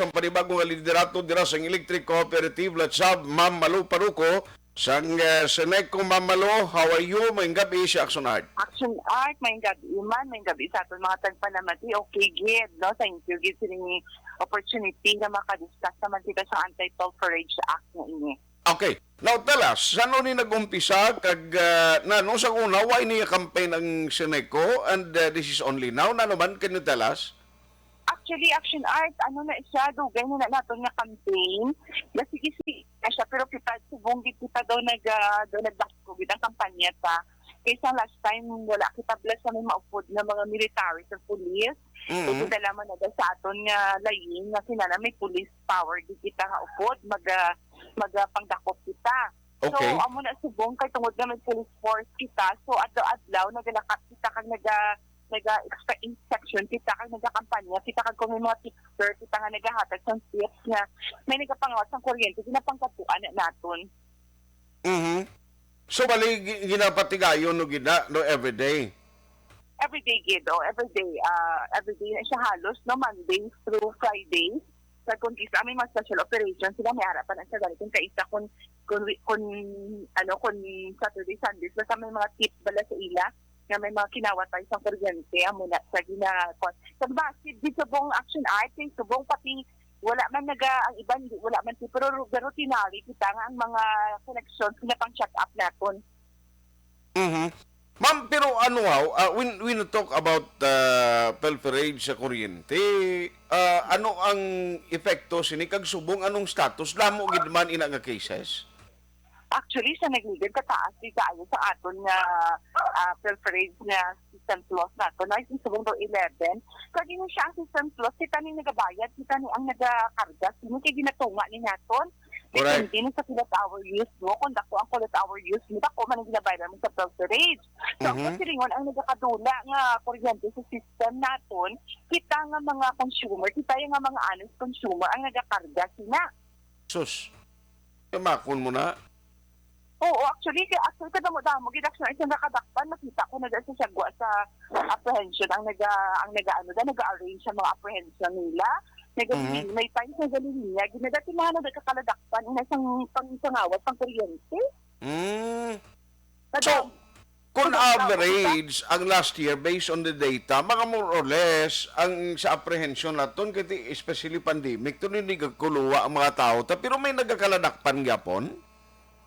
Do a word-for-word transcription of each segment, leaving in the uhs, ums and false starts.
sang panibago nga liderato dira sang Electric Cooperative Latsab, Ma'am Malu Paruco, sang, eh, Seneco. Ma'am Malu, how are you? Maayong gab-i sa Action Art. Action Art, maayong gab-i man, maayong gab-i sa aton mga tagpanamati. Okay gid, no? Thank you gid sining opportunity nga makadiscuss naman kita sa Anti-Pilferage Act nga ini. Okay. Now, tell us, saan ni nag-umpisa kag, ah, nano sa una, why niya campaign ang Seneco, and, ah, this is only now? Nano man, can you tell us? Actually, Action Art, ano na siya, dugay na, na naton nga campaign. Na sige, sige na siya, pero kita, subong gid kita daw nag, ah, daw nagdako gid ang kampanya ta. Kay sa last time, wala kita bala sa may maupod nga mga military sa police. Mm. So, kita lamang na sa aton nga layin nga kinahanglan may police power gid kita nga upod, mag, ah, mag, ah, pangdakop kita. So, okay, amo na subong kay tungod nga may police force kita, so adlaw-adlaw nagalakat kita kag naga, naga-inspection kita kag nagakampanya kita kag kung may mga tipster kita nga nagahatag sang tips nga may nagapangawat sang kuryente, ginapangkadtuan na naton. Mhm. So, bali, gi-, ginapatigayon no gid na, no, everyday? Everyday gid, oh, everyday. Ah, everyday na siya halos, no, Monday through Friday. Sa kung isa may mga special operation sila, may ara pa na siya dali kung kaisa kung, kung, kung, ano, kung Saturday, Sundays, basta may mga tip bala sa ila nga may mga kinawatay sa kuryente, amo na sa gina-, kwan. Sa massive gid subong Action Art, kay subong pati wala man naga, ang iban, di, wala man ti, pero ru-, routinary kita nga ang mga connections nga pang check up naton. Mhm. Ma'am, pero ano, haw, ah, when, when you talk about, ah, pilferage sa kuryente, ah, ano ang epekto sini kag subong anong status? Damo gid man ina nga cases? Actually, sa nagligid kataas di kaayo sa aton nga, ah, pilferage nga assistance laws nato, na subong daw eleven. Kag yun siya ang assistance laws, kita ni nagabayad, kita ni ang nagakarga, sino kay ginatunga ni naton? Correct. Depende na sa kilowatt hour use mo. Kung dako ang kilowatt hour use mo, dako man ang ginabayaran mo sa pilferage. So, ang, mhm, kasilingon ang nagakadula nga kuryente sa system naton, kita nga mga consumer, kita yung nga mga honest consumer ang nagakarga sina. Sus, kamakon mo na. Oo, actually, kay, actually, kadamo-damo gid, actually, isang nakadakpan, nakita ko na dahil sa Siagwa sa apprehension ang naga, ang naga, ano, da, naga-arrange sa mga apprehension nila. Naga, mhm, may times na galing niya, ginadati mga nagkakaladakpan, ina sang pangsangawas sang kuryente. Mm. So, kung average, ang last year, based on the data, mga more or less, ang sa apprehension naton, kay ti-, especially pandemic, to ni nagakuluwa ang mga tao ta, pero may nagakaladakpan gyapon?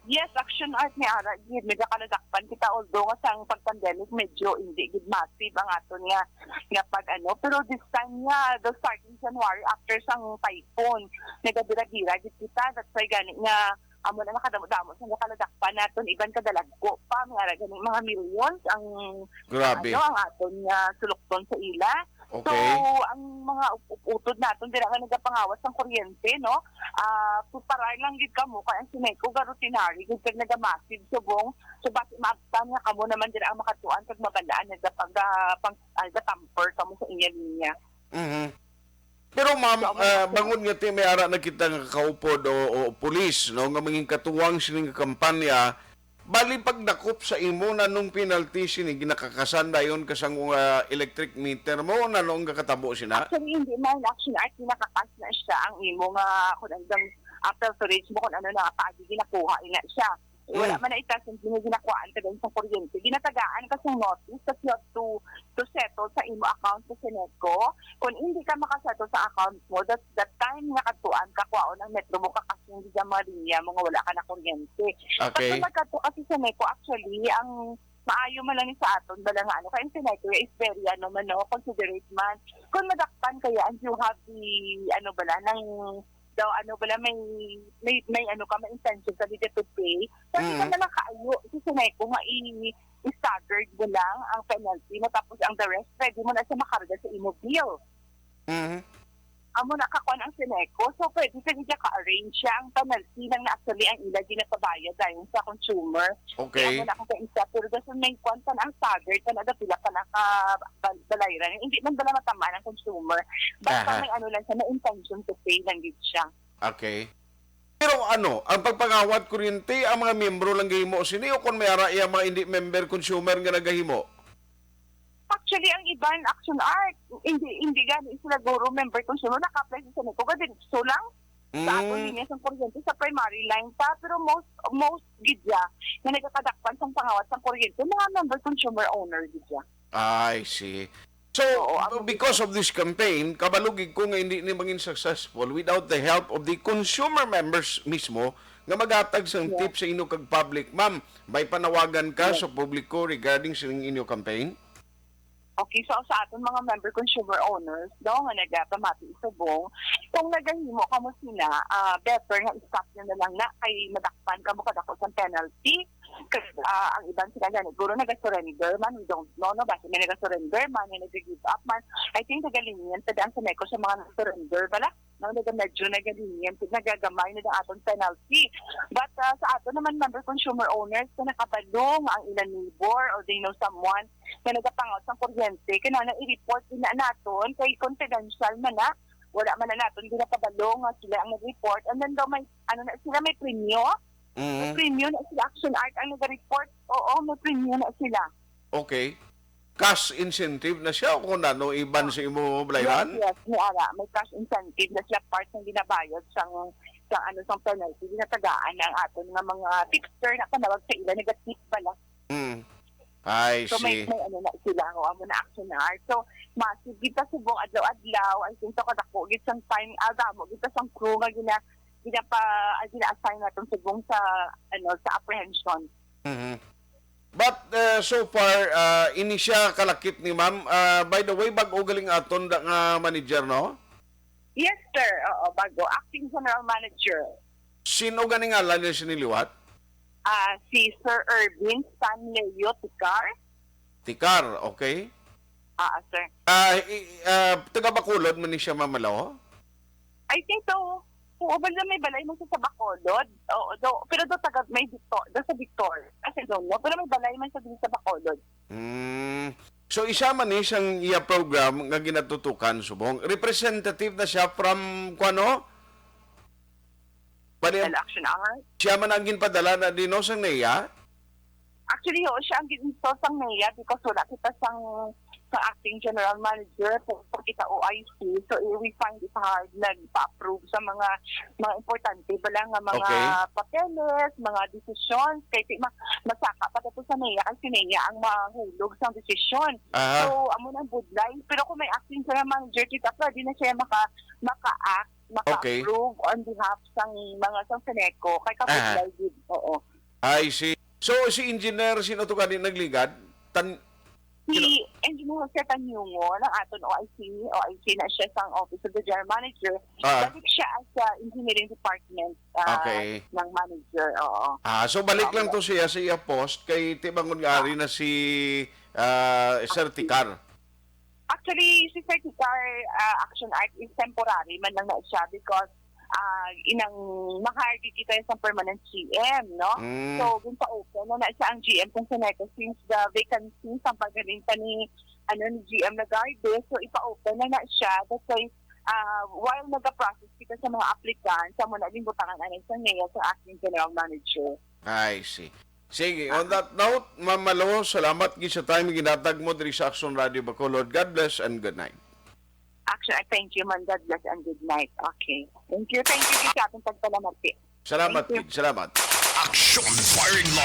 Yes, Action Art ni ara gid, nagakaladakpan kita, although nga sang pag-pandemic, medyo hindi gid massive ang aton nga, nga pag ano, pero this time nga, the starting January, after sang typhoon, nagadira-dira gid kita, that's why gani nga, amo na nakadamo-damo sa nakaladakpan naton, iban kadalagko pa, may ara gani mga millions ang, grabe, ano, ang aton nga sulukton sa ila. Okay. So, ang mga up-, up-, utod naton dira nga nagapangawas sang kuryente, no? Ah, kumparar lang gid kamo kay ang Seneco garutinary gid kag nagamassive subong. So, basi maabtan nga kamo naman dira ang makatuan kag mabalaan nagapag-, ah, pang-, ah, gatamper kamo sa inyo linya. Mhm. Pero, ma'am, so, amo, ah, na, bangod nga ti may ara na kita nga kaupod o, o pulis, no, nga mangin katuwang sini nga kampanya, bali pagdakop sa imo, nanong penalty sini, ginakakasan dayon ka sang, ah, electric meter mo, nanong gakatabo sina? Actually, hindi man, Action Art, ginakakas na siya ang imo nga, kung ano, ah, pilferage mo, kung ano na paagi ginakuha ina siya. Wala, mm, man na itaas ang gina-, ginakuhaan ka din sa kuryente. Ginatagaan ka sa notice that you have to, to settle sa imo account sa Seneco. Kung hindi ka makasettle sa account mo, that, that time nga kadtuan ka, kuhaon ang metro mo, kakasing di sa mga linya mo nga wala ka na kuryente. Okay. Pag nagkadto ka sa Seneco, actually, ang maayo man lang ni sa aton, bala nga ano, kay ang Seneco is very, ano man, no, considerate man. Kung madakpan kaya, and you have the, ano bala, nang daw, ano bala, may, may, may ano ka, may intention ka dito to pay. Pwede ka, mm, na lang kaayo, si Seneco nga i-, i-staggered mo lang ang penalty mo, tapos ang the rest, pwede mo na siya makarga sa imo bill. Mhm. Amo na kakuan ang Seneco, so pwede ka niya ka-arrange siya. Ang penalty lang na actually ang ila ginapabayad dayon sa consumer. Okay. Kaya amo na kakuan siya, pero dason may kuan pa na ang staggered pa na, pila pa na ka bal-, balayran. Hindi man bala matamaan ang consumer. Basta, aha, may ano lang siya, may intention to pay lang gid siya. Okay. Pero ano, ang pagpangawat kuryente, ang mga miyembro lang gahimo sini o kung may ara iya mga hindi member consumer nga nagahimo? Actually, ang iban, Action Art, hindi, hindi gani sila guro member consumer, naka-apply sa Seneco, kaya diretso lang sa aton Mm. linya sang kuryente sa primary line pa, pero most, most gid siya nga nagakadakpan sang pangawat sang kuryente, mga member consumer owner gid siya. I see. So, Oo, ang because of this campaign, kabalo gid ko nga hindi ni mangin successful without the help of the consumer members mismo nga maghatag sang Yes. tip sa inyo kag public. Ma'am, may panawagan ka Yes. sa publiko regarding sa inyo campaign? Okay, so sa aton mga member consumer owners, no, nga nagapamati subong, kung nagahimo kamo sina, ah, better nga i-stop nyo na lang na kay madakpan kamo kadako sa penalty. Kag, ah, ang iban sila gani, siguro nag-surrender man, we don't know, no? Basta may nag-surrender man, may nag-give up man. I think nagalingian pa daan sa Seneco sa mga nag-surrender bala. No, naga-, medyo nagalingian, nagagamay na ang aton penalty. But, ah, sa aton naman member consumer owners na nakabalo nga ang ilang neighbor or they know someone nga nagapangaw sang kuryente, kinahanglan i-report din na naton kay confidential man na. Wala man na naton ginapabalo nga sila ang nag-report. And then daw may, ano na sila, may premyo. May Mm. premyo na sila, Action Art ang nag-report. Oo, may premyo na sila. Okay. Cash incentive na siya o kung ano, iban sa imo balayran? Yes, yes, may ara, may cash incentive na siya, part ng ginabayad sang, sang ano, sang penalty, ginatagaan ang aton nga mga tipster na panawag sa ila, nag-tip bala. Mm. I So may, see. may ano na sila, o amo na, Action Art. So, massive gid ta subong adlaw-adlaw, I think, so kadako gid sang time, ah, damo gid ta sang crew nga gina-, ginapa-, ah, gina-assign naton subong sa, ano, sa apprehension. Mhm. But, uh, so far, uh, ini siya kalakip ni ma'am. Uh, by the way, bag-o galing aton da nga manager, no? Yes, sir. Oo, bago. Acting General Manager. Sino gani ngalan niya siniliwat? Ah, si Sir Ervin Stanley Ticar. Ticar, okay. Ah, sir. Ah, i-, ah, taga Bacolod man ni siya, Ma'am Malo? I think so. Oo, bala may balay mo sa Bacolod. Oo, do, pero do taga may Victor, do sa Victor. Kasi doon, no? Pero may balay man sa dito sa Bacolod. Hmm. So, isa man ni siyang iya program nga ginatutukan subong. Representative na siya from, kuano? Pwede Well, Action Hour. Siya man ang ginpadala na dino sang NEA? Actually, oo, siya ang gin-install sang NEA because wala kita sang, sang acting general manager, kung kita O I C. So, eh, we find it hard nagpa-approve sa mga, mga importante ba lang nga mga Okay. papeles, mga desisyon. Kay ti-, ma-, masaka pa to sa NEA kasi NEA ang mahulog sang desisyon. Aha. So, amo nang budlay. Pero kung may acting general manager kita, pwede na siya maka-, maka-act, Okay. maka-approve on behalf sang mga sang Seneco. Kay Aha. kabudlay gid. Oo. I see. So, si Engineer, sino to gani nagligad? Tan-, Si Engineer Jose Tanyungo, ng aton O I C, O I C na siya sa Office of the General Manager. Ah. Balik siya as a engineering department, ah, Okay. ng manager, oo. Ah, so balik lang Tama. to siya sa iya post kay ti bangon nga ari Ah. na si, ah, Sir Ticar. Actually, si Sir Ticar, ah, Action Art is temporary man lang na siya because, ah, inang ma-hire gid kita sa permanent G M, no? Mm. So, ginpa-open na na siya ang G M kung Seneco since the vacancy sa pagaling pa ni, ano, ni G M Legarde. So, ipa-open na na siya. That's why, ah, while nag-process kita sa mga applicants, sa muna din butangan anay sa ngayon sa acting general manager. I see. Sige, on Ah. that note, Ma'am Malo, salamat gid sa time nga ginhatag mo diri sa Action Radio Bacolod. God bless and good night. Action, I thank you, man. God bless and good night. Okay. Thank you. Thank you gid sa atong pagpalamati. Salamat Thank you. gid. Salamat. Action Firing Line.